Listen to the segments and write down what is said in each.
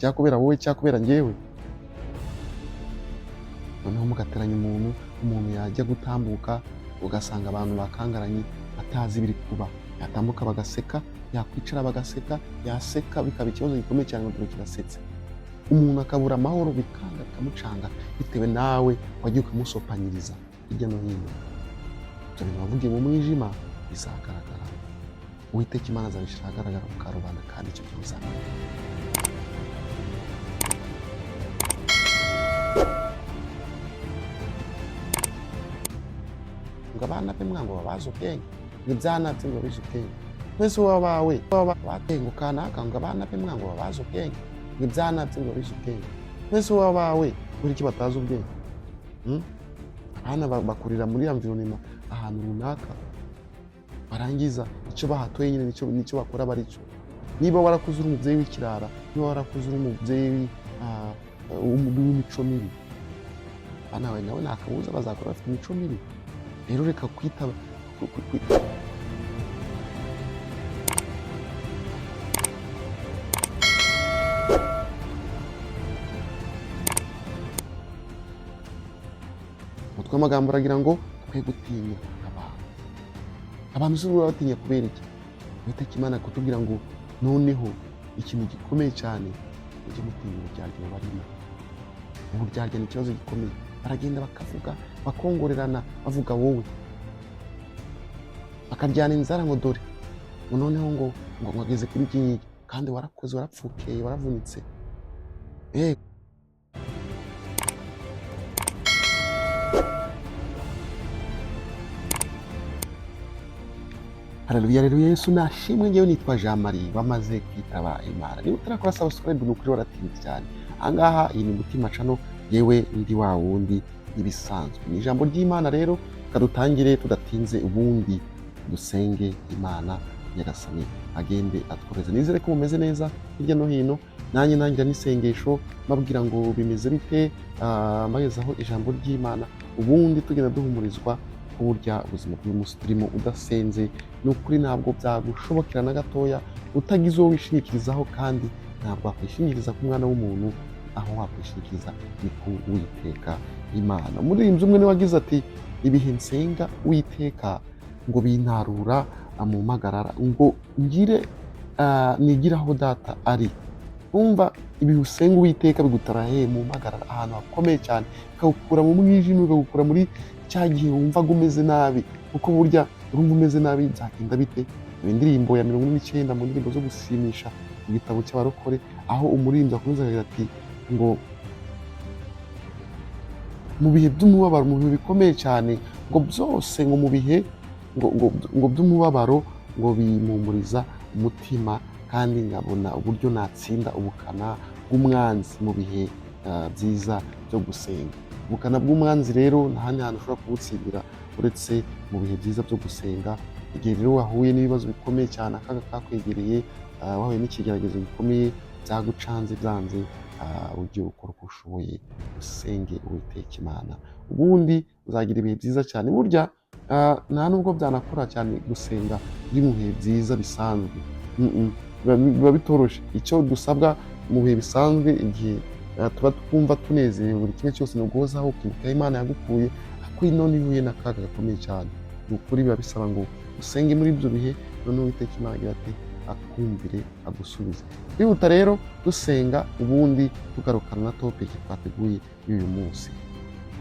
Cyangwa kubera wowe, cyangwa kubera njyewe. Noneho mugateranya umuntu, umuntu yajya gutambuka ugasanga abantu bakangaranye atazi ibiri kuba, yatambuka bagaseka, yakwicara bagaseka, yaseka bikaba ikibazo gikomeye cyane, ngo dore kirasetse. Umuntu akabura amahoro, bikanga bikamucanga, bitewe nawe wagiye ukamusopanyiriza hirya no hino. Ibyo bintu wavugiye mu mwijima bizagaragara, Uwiteka Imana azabishyira ahagaragara ku karubanda, kandi icyo gihe uzamenya. Ngo abana be mwango babazi ubwenge, ngo ibyana bye ngo babizi ubwenge. Mwese wabawe batengo kanaka, ngo abana be mwango babazi ubwenge, ngo ibyana bye ngo babizi ubwenge. Mwese wabawe buri iki batazi ubwenge. Abana bakurira muri environment ahantu runaka, barangiza icyo bahatoye nyine nicyo bakora bari cyo. Niba warakuze uri umubyeyi w'ikirara, niba warakuze uri umubyeyi w'imico mibi, abana bawe nawe nta kabuza bazakora bafite imico mibi. Rero reka kwita umutwe w'amagambo uragira ngo twe gutinya abantu. Abantu si baba batinya kubera iki? Uwiteka Imana kutubwira ngo noneho ikintu gikomeye cyane, mujye mutinya uburyarya bubarimo. Uburyarya ni ikibazo gikomeye. Baragenda bakavuga, bakongorerana, bavuga wowe, bakaryana inzara ngo dore ngo noneho ngo ageze kuri iki ngiki, kandi warakoze, warapfukeye, waravunitse. Haleluya, haleluya, Yesu nashimwe. Ngewe nitwa Jean Marie bamaze kwitaba Imana. Niba utarakora subscribe, ni ukuri waratinze cyane. Ahangaha iyi ni Mutima Channel, yewe ndi wa wundi ibisanzwe. Ni ijambo ry'Imana rero, kadutangire tudatinze, ubundi dusenge Imana Nyagasani agende atworeze. Nizere ko mumeze neza hirya no hino. Nanjye nangira n'isengesho mbabwira ngo bimeze bite, mbagezaho ijambo ry'Imana, ubundi tugenda duhumurizwa ko burya ubuzima bw'uyu munsi turimo udasenze ni ukuri ntabwo byagushobokera na gatoya, utagize uwo wishingikirizaho. Kandi ntabwo wakwishingikiriza ku mwana w'umuntu, aho wakwishingikiriza ni ku Uwiteka Imana. Umuririmbyi umwe niwe wagize ati ibihe nsenga Uwiteka ngo bintarura mu mpagarara, ngo ngire nigire aho data ari. Umva, ibihe usenga Uwiteka bigutara he? Mu mpagarara, ahantu hakomeye cyane, bikagukura mu mwijima, bikagukura muri cya gihe wumvaga umeze nabi, kuko burya urumva umeze nabi byagenda bite? Indirimbo ya 49 mu ndirimbo zo gushimisha mu gitabo cy'abarokore, aho umuririmbyi akomeza akagira ati ngo mu bihe by'umubabaro, mu bihe bikomeye cyane, ngo byose, ngo mu bihe ngo by'umubabaro, ngo bimpumuriza umutima, kandi nkabona uburyo natsinda ubukana bw'umwanzi mu bihe byiza byo gusenga. Ubukana bw'umwanzi rero nta handi hantu ushobora kubutsindira uretse mu bihe byiza byo gusenga. Igihe rero wahuye n'ibibazo bikomeye cyane, akaga kakwegereye, wahuye n'ikigeragezo gikomeye, byagucanze byanze, ujye ukora uko ushoboye usenge Uwiteka Imana, ubundi uzagira ibihe byiza cyane. Burya nta nubwo byanakora cyane gusenga uri mu bihe byiza bisanzwe, biba bitoroshe. Icyo dusabwa mu bihe bisanzwe, igihe tuba twumva tunezerewe, buri kimwe cyose, ni uguhozaho ukibuka aho Imana yagukuye. Ariko none iyo uhuye n'akaga gakomeye cyane, ni ukuri biba bisaba ngo usenge muri ibyo bihe, noneho Uwiteka Imana agira ati akumvire, agusubize. Twihuta rero dusenga, ubundi tugarukana na topic twateguye y'uyu munsi.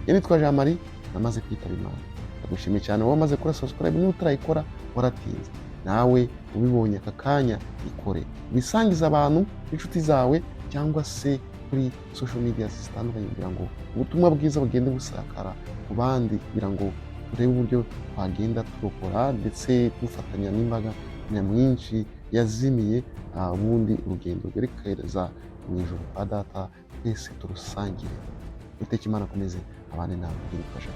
Njye nitwa Jean Marie namaze kwitaba Imana. Ndagushimiye cyane wowe wamaze gukora subscribe. Niba utarayikora waratinze, nawe ubibonye aka kanya ikore, ubisangize abantu n'inshuti zawe cyangwa se kuri social media zitandukanye, kugira ngo ubutumwa bwiza bugende busakara ku bandi, kugira ngo turebe uburyo twagenda turokora ndetse dufatanya n'imbaga nyamwinshi yazimiye, ubundi urugendo rwerekeza mu ijuru kwa data twese turusangire. Uwiteka Imana akomeze abane nawe. Yifasha.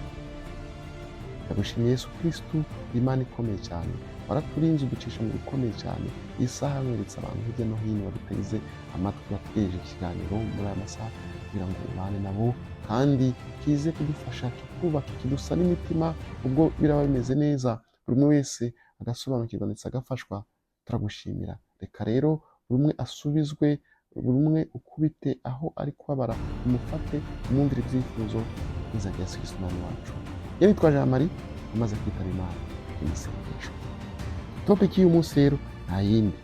Ndagushimiye Yesu Kristu, Imana ikomeye cyane, waraturinze uducisha mu bikomeye cyane. Iyi saha nkweretse abantu hirya no hino baduteze amatwi, bategereje ikiganiro muri aya masaha, kugira ngo ubane nabo kandi kize kudufasha, kikubaka, kidusana imitima. Ubwo biraba bimeze neza, buri umwe wese agasobanukirwa ndetse agafashwa. Turagushimira. Reka rero buri umwe asubizwe Buri umwe ukubite aho ari kubabara, umufate, umwumvire ibyifuzo mu izina rya Yesu Kristo Umwami wacu. Yari yitwa Jean Marie, amaze kwitaba Imana mu isengesho. Topic y'uyu munsi rero nta yindi,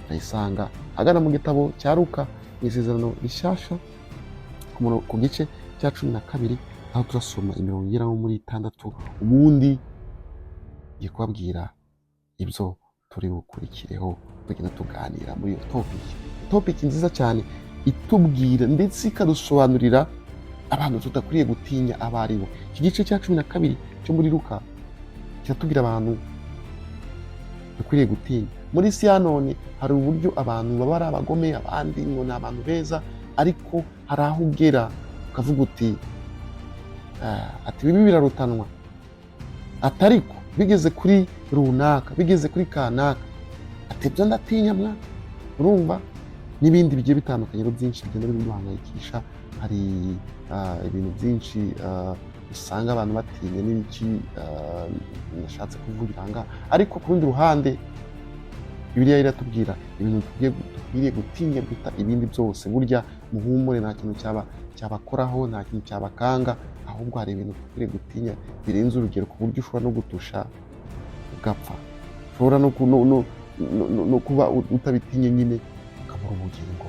turayisanga agana mu gitabo cya Luka, mu Isezerano Rishyashya, ku gice cya 12, aho turasoma imirongo igera nko muri 6. Ubundi ngiye kubabwira ibyo turi bukurikireho, tugenda tuganira muri iyo topic. Topic nziza cyane itubwira ndetse ikadusobanurira abantu tudakwiriye gutinya abo ari bo. Iki gice cya 12 cyo muri Luka kiratubwira abantu dukwiriye gutinya. Muri isi ya none hari uburyo abantu baba ari abagome, abandi ngo ni abantu beza, ariko hari aho ugera ukavuga uti: "Ah," ati bibi birarutanwa, ati ariko bigeze kuri runaka, bigeze kuri kanaka, ati ibyo ndatinya mwa. Urumva n'ibindi bigiye bitandukanye rero, byinshi bigenda biduhangayikisha. Hari ibintu byinshi usanga abantu batinya n'ibiki nashatse kuvugira aha ngaha. Ariko ku rundi ruhande, Bibiliya iratubwira ibintu dukwiriye gutinya biruta ibindi byose. Burya muhumure, nta kintu cyabakoraho, nta kintu cyabakanga, ahubwo hari ibintu dukwiriye gutinya birenze urugero, ku buryo ushobora no gutusha ugapfa, ushobora no, ku- no, no, no, no, no kuba utabitinye nyine ukabura ubugingo,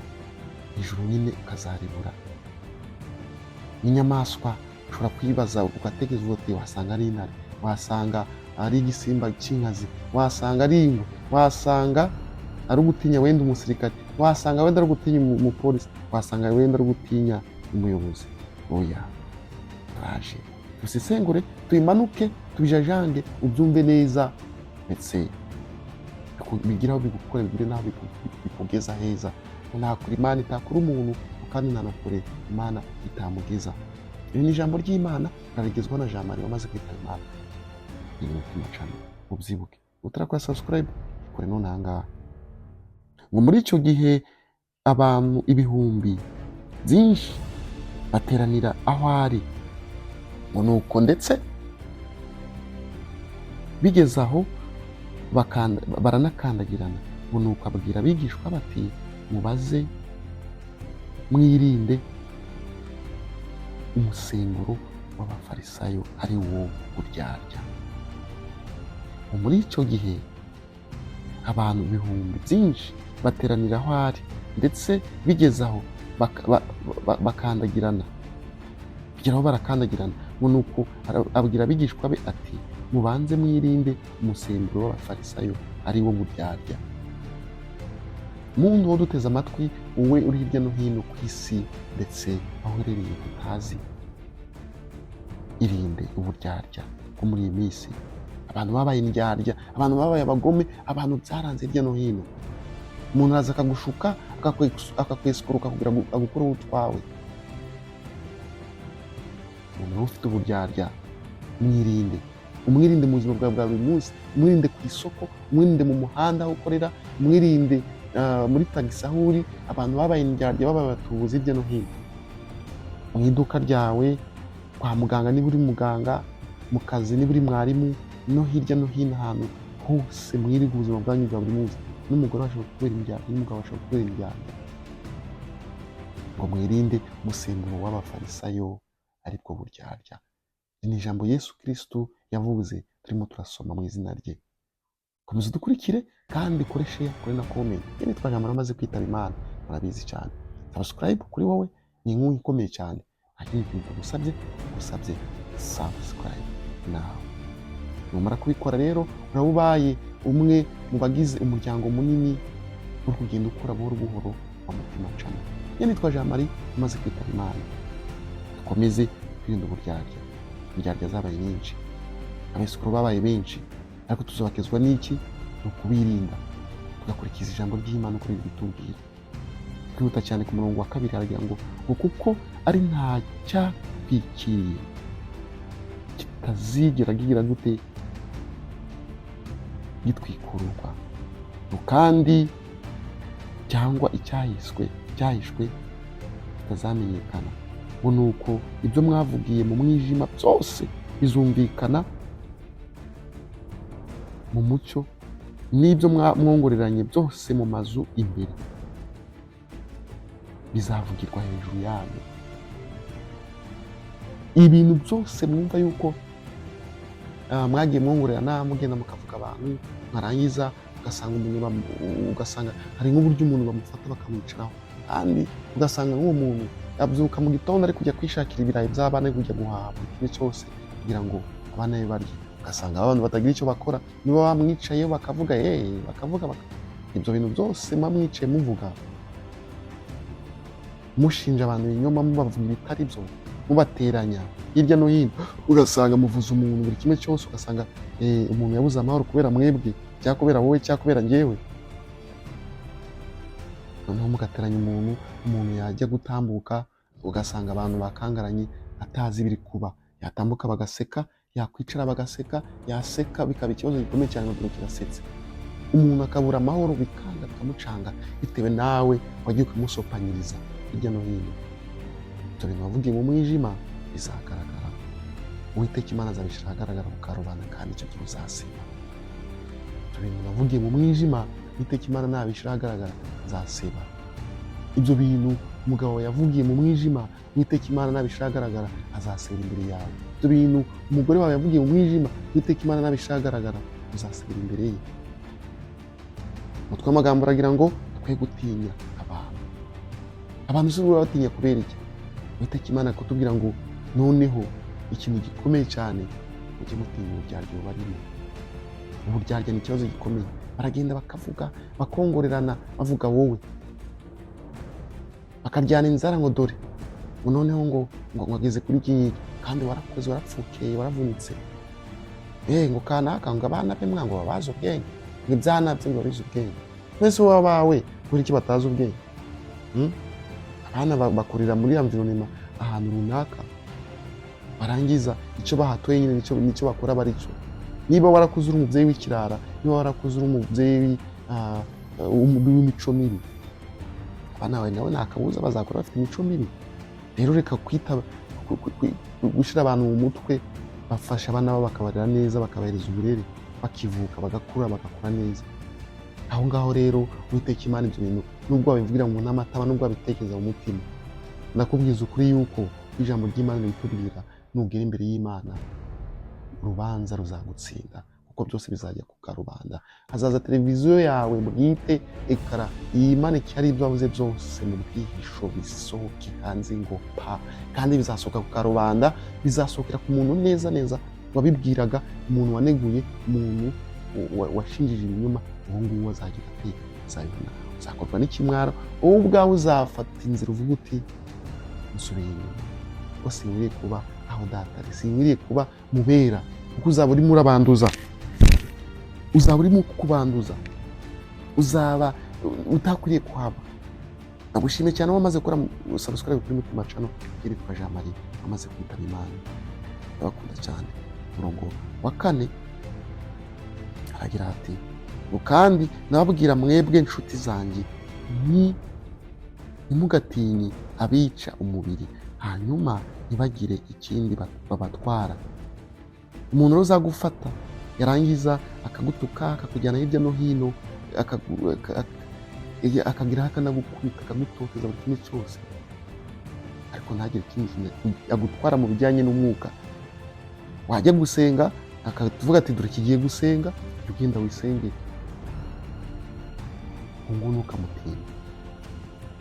ijuru nyine ukazaribura. N'inyamaswa ushobora kwibaza, ugatekereza uti wasanga ari intare, wasanga ari igisimba cy'inkazi, wasanga ari ingwe, wasanga ari ugutinya wenda umusirikare, wasanga wenda ari ugutinya umupolisi, wasanga wenda ari ugutinya umuyobozi. Oya, turaje dusesengure, tubimanuke, tubijajange, ubyumve neza, ndetse bigire aho bigukora, bigire n'aho bikugeza heza. Nta kure Imana itakura umuntu, kandi nta na kure Imana itamugeza. Iri ni ijambo ry'Imana rarigezwa na Jean Marie wamaze kwitaba Imana. Ni Umutima Channel, ubyibuke. Utarakora subscribe, kore none aha ngaha. Ngo muri icyo gihe abantu ibihumbi byinshi bateranira aho ari. Ngo nuko ndetse bigeze aho baranakandagirana. Ngo nuko abwira abigishwa bati: "Mubaze mwirinde umusemburo w'Abafarisayo, ari wo buryarya." Ngo muri icyo gihe abantu ibihumbi byinshi bateranira aho ari, ndetse bigeze aho bakandagirana, kugera aho barakandagirana. Ngo nuko abwira abigishwa be ati: "Mubanze mwirinde umusemburo w'Abafarisayo, ari wo buryarya." Muntu wo duteze amatwi, wowe uri hirya no hino ku isi, ndetse aho uherereye tutazi, irinde uburyarya bwo muri iyi minsi. Abantu babaye indyarya, abantu babaye abagome, abantu byaranze hirya no hino. Umuntu araza akagushuka, akakwesikuruka kugira ngo agukureho utwawe. Umuntu nawe ufite uburyarya, mwirinde, umwirinde mu buzima bwawe bwa buri munsi, umwirinde ku isoko, umwirinde mu muhanda aho ukorera, umwirinde muri tagisi aho uri. Abantu babaye indyarya, babaye abatubuzi hirya no hino, mu iduka ryawe, kwa muganga niba uri muganga, mu kazi niba uri mwarimu, no hirya no hino ahantu hose mwirirwa ubuzima bwanyu bwa buri munsi. N'umugore ashobora kubera indyarya, n'umugabo ashobora kubera indyarya. Ngo mwirinde umusemburo w'Abafarisayo, aribwo buryarya. Iri ni ijambo Yesu Kristo yavuze, turimo turasoma mu izina rye. Komeza udukurikire kandi ukore share, kore na comment. Iyo nitwa Jambo amaze kwitaba Imana, murabizi cyane. Subscribe kuri wowe ni inkunga ikomeye cyane. Nta kindi kintu tugusabye, tugusabye subscribe nawe. Numara kubikora rero, uraba ubaye umwe mu bagize umuryango munini uri kugenda ukura buhoro buhoro wa Mutima Channel. Iyo nitwa Jean Marie umaze kwitaba Imana. Dukomeze kwirinda uburyarya. Indyarya zabaye nyinshi, abesikuru babaye benshi, ariko tuzabakizwa n'iki? Ni ukubirinda, tugakurikiza ijambo ry'Imana uko ritubwira. Twihuta cyane, ku murongo wa 2 haragira ngo kuko ari nta cyatwikiriye kitazigera kigira gute? Gitwikururwa. Ngo kandi cyangwa icyahishwe kitazamenyekana. Ngo nuko ibyo mwavugiye mu mwijima byose bizumvikana mu mucyo, n'ibyo mwongoreranye byose mu mazu imbere. Bizavugirwa hejuru yanyu. Ibintu byose mwumva yuko mwagiye mwongorerana, mugenda mukavuga abantu, mwarangiza ugasanga umuntu ugasanga hari nk'uburyo umuntu bamufata bakamwicaraho, kandi ugasanga nk'uwo muntu abyuka mu gitondo ari kujya kwishakira ibirayi by'abana, ari kujya guhaha buri kimwe cyose kugira ngo abana be barye. Ugasanga abantu batagira icyo bakora niba bamwicayeho bakavuga, bakavuga ibyo bintu byose muba mwicaye muvuga, mushinja abantu ibinyoma, mubavuga ibitari byo, mubateranya hirya no hino. Ugasanga muvuza umuntu buri kimwe cyose, ugasanga umuntu yabuze amahoro kubera mwebwe, cyangwa kubera wowe, cyangwa kubera njyewe. Noneho mugateranya umuntu, umuntu yajya gutambuka ugasanga abantu bakangaranye, atazi ibiri kuba. Yatambuka bagaseka, yakwicara bagaseka, yaseka bikaba ikibazo gikomeye cyane, ngo dore kirasetse. Umuntu akabura amahoro, bikanga, bikamucanga, bitewe nawe wagiye ukamusopanyiriza hirya no hino. Ibyo bintu wavugiye mu mwijima bizagaragara. Uwiteka Imana azabishyira ahagaragara ku karubanda, kandi icyo gihe uzasiba. Ibyo bintu navugiye mu mwijima, Uwiteka Imana nabishyira ahagaragara nzasiba. Ibyo bintu umugabo yavugiye mu mwijima, Uwiteka Imana nabishyira ahagaragara azaseba imbere yawe. Ibyo bintu umugore wawe yavugiye mu mwijima, Uwiteka Imana nabishyira ahagaragara uzasebera imbere ye. Umutwe w'amagambo uragira ngo twe gutinya abantu. Abantu si bo batinya kubera iki? Uwiteka Imana kutubwira ngo noneho ikintu gikomeye cyane, mujye mutinya uburyarya bubarimo. Uburyarya ni ikibazo gikomeye. Baragenda bakavuga, bakongorerana, bavuga wowe, bakaryana inzara ngo dore ngo noneho ngo ageze kuri iki ngiki, kandi warakoze, warapfukeye, waravunitse. Ngo kanaka, ngo abana be mwa ngo babazi ubwenge, ngo ibyana bye ngo babizi ubwenge. Mwese wowe abawe kubera iki batazi ubwenge? Abana bakurira muri environment ahantu runaka, barangiza icyo bahatoye nyine nicyo bakora bari cyo. Niba warakuze uri umubyeyi w'ikirara, niba warakuze uri umubyeyi w'imico mibi, abana bawe nawe nta kabuza bazakora bafite imico mibi. Rero reka kwita gushyira abantu mu mutwe. Bafasha abana babo, bakabarera neza, bakabahereza uburere bakivuka, bagakura, bagakura neza. Aho ngaho rero Uwiteka Imana, ibyo bintu nubwo wabivugira mu n'amataba, nubwo wabitekereza mu mutima, ndakubwiza ukuri yuko ijambo ry'Imana ritubwira: nugera imbere y'Imana urubanza ruzagutsinda, kuko byose bizajya ku karubanda. Hazaza televiziyo yawe bwite, écran yimanike, hari ibyo wavuze byose mu bwihisho bisohoke hanze ngo pa, kandi bizasohoka ku karubanda, bizasohokera ku muntu neza neza wabibwiraga, umuntu waneguye, umuntu washinjije ibinyoma. Uwo nguwo azagira ati uzabibona, uzakorwa n'ikimwaro. Wowe ubwawe uzafata inzira uvuga uti: "Nsubiye inyuma kuko sinkwiriye kuba aho Data ari, sinkwiriye kuba mubera," kuko uzaba urimo urabanduza, uzaba urimo kubanduza, uzaba utakwiriye kuhaba. Ndagushimiye cyane wamaze gukora subscribe kuri Mutima Channel. Yitwa Jean Marie, amaze kwitaba Imana. Ndabakunda cyane. Umurongo wa 4 aragira ati ngo: "Kandi nababwira mwebwe nshuti zanjye, ni ntimugatinye abica umubiri, hanyuma ntibagire ikindi babatwara." Umuntu rero uzagufata, yarangiza akagutuka, akakujyana hirya no hino, akagira akanagukubita, akagutoteza buri kimwe cyose, ariko ntagire ikindi kintu agutwara mu bijyanye n'umwuka. Wajya gusenga akavuga ati: "Dore kigiye gusenga, jya ugenda wisengere." Ubu ngubu ntukamutinya.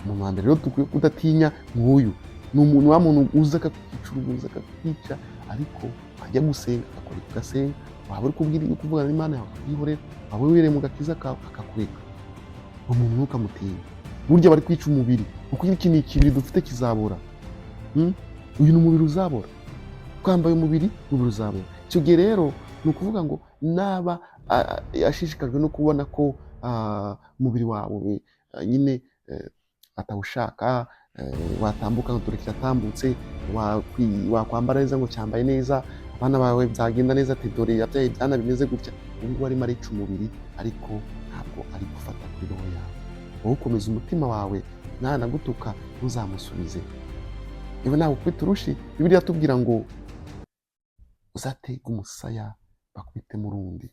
Umuntu wa mbere rero dukwiye kudatinya nk'uyu ni umuntu wa muntu uza akakwicuruza, akakwica, ariko wajya gusenga akakureka ugasenga, waba uri kubwira, uri kuvugana n'Imana yawe akakwihorera, waba wibereye mu gakiza kawe akakureka. Uwo muntu ntukamutinye. Burya bari kwica umubiri, kuko iki ni ikibiri dufite kizabora. Uyu ni umubiri uzabora, twambaye umubiri, umubiri uzabora. Icyo gihe rero ni ukuvuga ngo naba ashishikajwe no kubona ko umubiri wawe nyine atawushaka, watambuka ngo dore kiratambutse, wakwambara neza ngo cyambaye neza, abana bawe byagenda neza ati: "Dore yabyaye ibyana bimeze gutya." Ubu ngubu arimo arica umubiri, ariko ntabwo ari gufata kuri roho yawe. Wowe ukomeza umutima wawe, nanagutuka ntuzamusubize. Niba nagukubita urushi, Bibiliya iratubwira ngo uzatege umusaya bakubitemo urundi.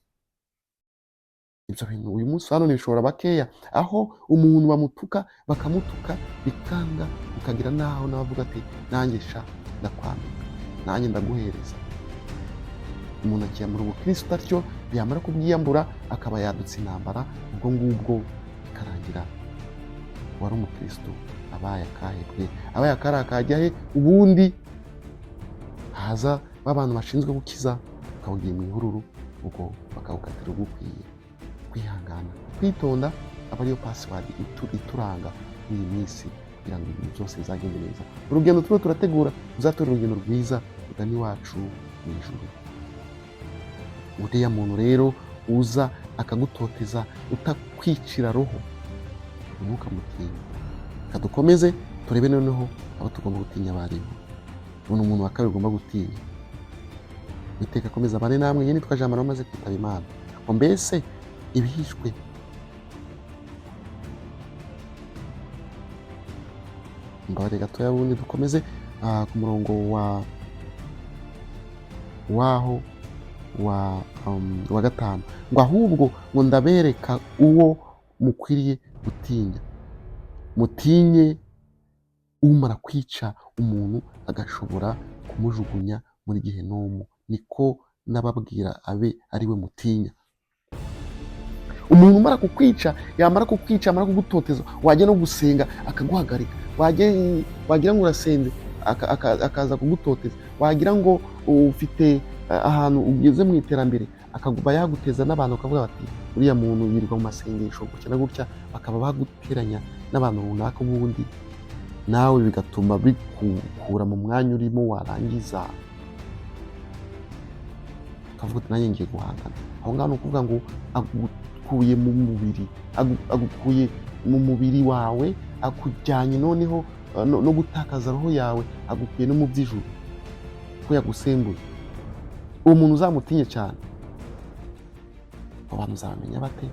Ibyo bintu uyu munsi hano ntibishobora bakeya, aho umuntu bamutuka bakamutuka bikanga, bikagira n'aho nawe avuga ati nanjye sha ndakwambika, nanjye ndaguhereza. Umuntu akiyambura ubukristo atyo, yamara kubwiyambura akaba yadutse intambara, ubwo ngubwo bikarangira wari umukristo abaye akahebwe, abaye akari akajya he? Ubundi haza ba bantu bashinzwe gukiza, bakawugiye mu ihururu, ubwo bakawukatira ugukwiye. Kwihangana, kwitonda aba ariyo password ituranga muri iyi minsi, kugira ngo ibintu byose bizagende neza. Urugendo turiho turategura tuzatora urugendo rwiza rugana iwacu mu ijuru. Uriya muntu rero uza akagutoteza utakwicira roho, ntukamutinye. Reka dukomeze turebe noneho abo tugomba gutinya abaribo. Ubu umuntu wa kabiri ugomba gutinya. Uwiteka akomeza abane namwe. Nyine nitwa Jean Marie umaze kwitaba Imana. Ngo mbese ibihishwe, mbabare gatoya, bundi dukomeze ku murongo wa waho wa 5, ngo ahubwo ngo ndabereka uwo mukwiriye gutinya: mutinye umara kwica umuntu agashobora kumujugunya muri gehinomu, niko nababwira abe ari we mutinya. Umuntu umara kukwica, yamara kukwica, yamara kugutoteza, wajya no gusenga akaguhagarika, wagira ngo urasenze akaza kugutoteza, wagira ngo ufite ahantu ugeze mu iterambere akaguma yaguteza n'abantu, bakavuga bati uriya muntu yirirwa mu masengesho gutya na gutya, bakaba baguteranya n'abantu runaka, ubundi nawe bigatuma bikukura mu mwanya urimo, warangiza ukavuga uti nanjye ngiye guhangana. Aho ngaho ni ukuvuga ngo agukuye mu mubiri, agukuye mu mubiri wawe, akujyanye noneho no gutakaza roho yawe, agukuye no mu by'ijuru ko yagusembuye. Uwo muntu uzamutinye cyane. Abo bantu uzabamenya bate?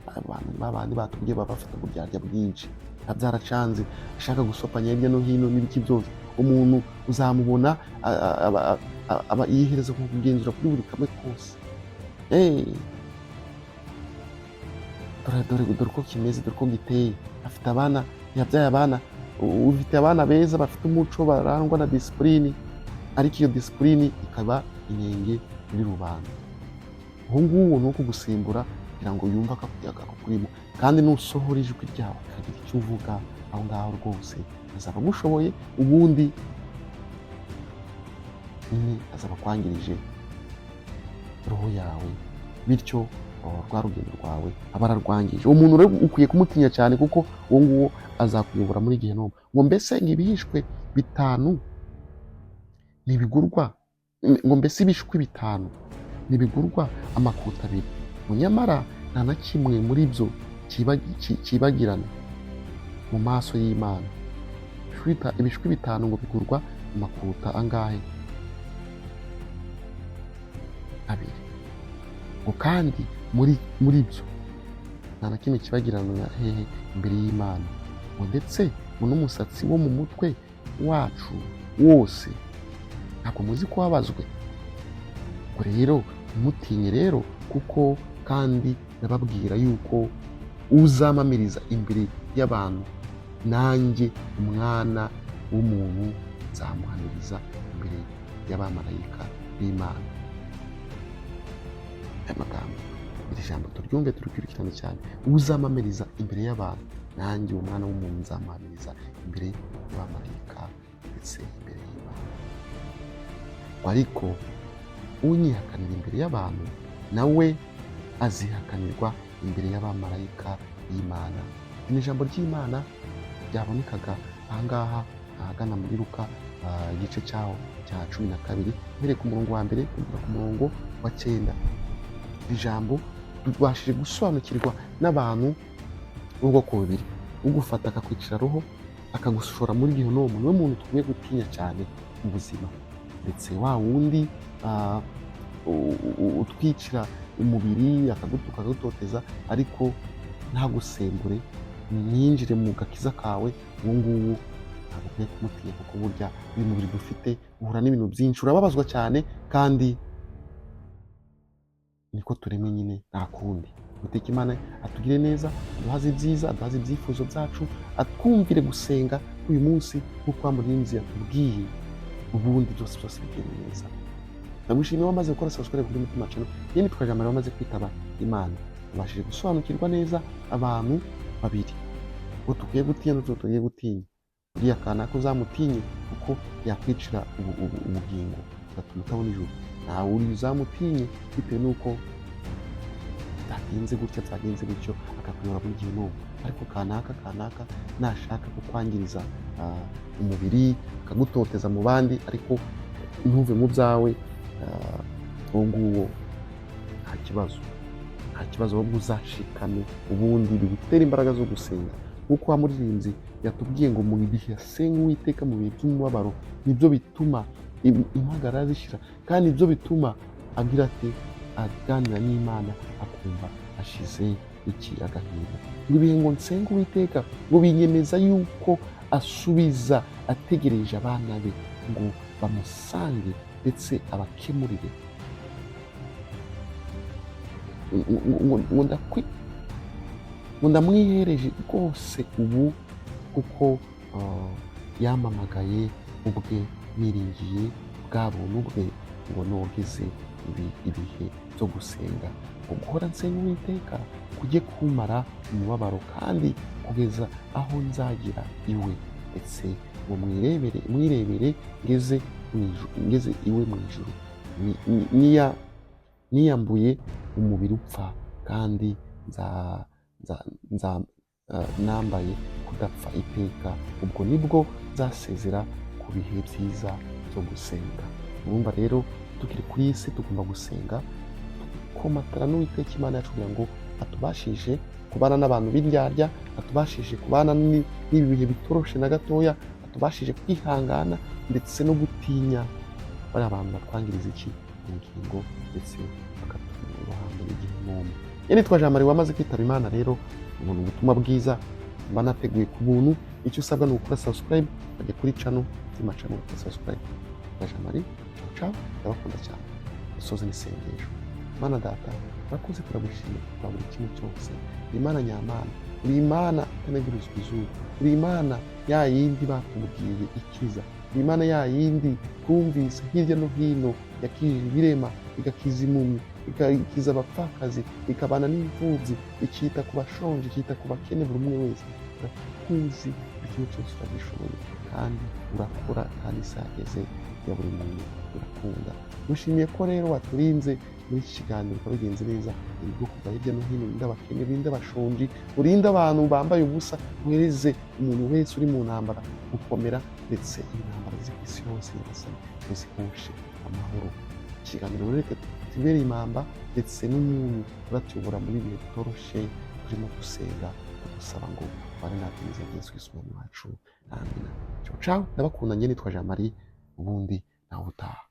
Abantu babandi batubwiye baba bafite uburyarya bwinshi, biba byaracanze, ashaka gusopanya hirya no hino n'ibiki byose. Umuntu uzamubona aba yihereza ku kugenzura kuri buri kamwe kose. Dore dore dore uko kimeze, dore uko giteye. Afite abana, yabyaye abana, ufite abana beza bafite umuco, barangwa na disipurine, ariko iyo disipurine ikaba inenge muri rubanda. Uwo nguwo ni uwo kugusimbura kugira ngo yumve akakurimo, kandi nusohora ijwi ryawe akagira icyo uvuga, aho ngaho rwose azaba agushoboye, ubundi nyine azaba akwangirije roho yawe, bityo rwa rugendo rwawe aba ararwangije. Uwo muntu rero ukwiye kumutinya cyane, kuko uwo nguwo azakuyobora muri gehinomu. Ngo mbese ngo ibihishwe 5 ntibigurwa, ngo mbese ibishwi 5 ntibigurwa amakuta 2? Ngo nyamara nta na kimwe muri byo cyibagirana mu maso y'Imana. Ibishwi 5 ngo bigurwa amakuta angahe? 2. Ngo kandi muri byo nta na kimwe kibagirana hehe? Imbere y'Imana. Ngo ndetse ngo n'umusatsi wo mu mutwe wacu wose ntabwo muzi ko wabazwe. Ngo rero ntimutinye rero, kuko kandi ndababwira yuko uzamamiriza imbere y'abantu, nanjye Umwana w'umuntu nzamuhamiriza imbere y'abamarayika b'Imana. Aya magambo, iri jambo turyumve, turikurikirane cyane. Uzamamiriza imbere y'abantu, nanjye uwo Mwana w'umuntu nzamuhamiriza imbere y'abamarayika ndetse imbere y'Imana. Ariko unyihakanira imbere y'abantu, nawe azihakanirwa imbere y'abamarayika b'Imana. Iri ni ijambo ry'Imana ryabonekaga ahangaha ahagana muri Luka, igice cyaho cya 12, uhereye ku murongo wa 1 kugera ku murongo wa 9. Iri jambo tubashije gusobanukirwa n'abantu b'ubwoko bubiri: ugufata akakwicira roho, akagushora muri gehinomu, niwe muntu tukwiye gutinya cyane mu buzima, ndetse wa wundi utwicira umubiri, akagutuka, akagutoteza, ariko ntagusembure, ntiyinjire mu gakiza kawe, uwo nguwo ntabwo ukwiye kumutinya, kuko burya uyu mubiri dufite uhura n'ibintu byinshi, urababazwa cyane, kandi niko turemwe nyine, nta kundi. Uwiteka Imana atugire neza, aduhaze ibyiza, aduhaze ibyifuzo byacu, atwumvire gusenga uyu munsi nk'uko wa murinzi yatubwiye, ubundi byose byose bigende neza. Ndagushimiye wamaze gukora subscribe kuri Mutima Channel. Iyi nitwa Jean Marie wamaze kwitaba Imana. Ubashije gusobanukirwa neza abantu babiri ngo tukwiye gutinya n'utwo tugiye gutinya. Uriya kanaka uzamutinye kuko yakwicira ubugingo, bigatuma utabona ijuru. Ntawe uri uzamutinye bitewe n'uko byagenze gutya, byagenze gutyo, akakuyobora muri gihenomu. Ariko kanaka kanaka nashaka kukwangiriza umubiri, akagutoteza mu bandi, ariko ntuve mu byawe, uwo nguwo nta kibazo, nta kibazo, ahubwo uzashikame, ubundi bigutera imbaraga zo gusenga. Nk'uko wa muririmbyi yatubwiye ngo mu bihe asenga Uwiteka mu bihe by'umubabaro, nibyo bituma impagarara zishira, kandi nibyo bituma agira ati aganira n'Imana akumva ashize iki agahinda. Ngo ibihe ngo nsenga Uwiteka ngo binyemeza yuko asubiza ategereje abana be ngo bamusange ndetse abakemurire. Ngo ndamwihereje rwose ubu kuko yampamagaye ubwe, niringiye bwa buntu bwe ngo nogeze ibihe byo gusenga, ngo guhora nsenga Uwiteka kujye kumara umubabaro kandi kugeza aho nzagira iwe, ndetse ngo mwirebere mwirebere ngeze mu ijuru, ngeze iwe mu ijuru. Niyambuye umubiri upfa kandi nambaye kudapfa iteka, ubwo nibwo nzasezera ku bihe byiza byo gusenga. Urumva rero tukiri kuri iyi si tugomba gusenga, tukomatana n'Uwiteka Imana yacu kugira ngo atubashishe kubana n'abantu b'indyarya, atubashishe kubana n'ibi bihe bitoroshe na gatoya, atubashije kwihangana ndetse no gutinya bariya bantu batwangiriza iki ubugingo ndetse bakaturohambura igihombo. Iyo nitwa Jean Marie wamaze kwitaba Imana. Rero ubona ubutumwa bwiza mba nateguye ku buntu. Icyo usabwa ni ugukora subscribe, ukajya kuri channel Mutima Channel, ugakora subscribe. Na Jean Marie, ciao ciao, ndabakunda cyane. Dusoze n'isengesho. Mana Data, urakoze, turagushimira kuba buri kimwe cyose. Uri Imana nyamana, uri Imana itanegurizwa izuru, uri Imana ya yindi batubwiye ikiza, uri Imana ya yindi twumvise hirya no hino yakijije ibirema, igakiza impumyi, igakiza abapfakazi, ikabana n'imfubyi, ikita ku bashonje, ikita ku bakene, buri umwe wese. Urakuzi, buri kimwe cyose uragishoboye kandi urakora, kandi isaha yageze ya buri muntu urakunda. Mushimiye ko rero waturinze muri iki kiganiro bikaba bigenze neza, ibigo kuva hirya no hino, urinde abakene, urinde abashonji, urinde abantu bambaye ubusa, uhereze umuntu wese uri mu ntambara gukomera, ndetse intambara ziri ku isi hose, Nyagasani, uzihoshe amahoro. Ikiganiro rero reka tubereye impamba ndetse n'umuntu uratuyobora muri ibihe bitoroshe turimo gusenga, tugusaba ngo ubane natwe mu izina rya Yesu Kristo Umwami wacu, amina. Ciao ciao, ndabakunda. Njye nitwa Jean Marie, ubundi nawe utaha.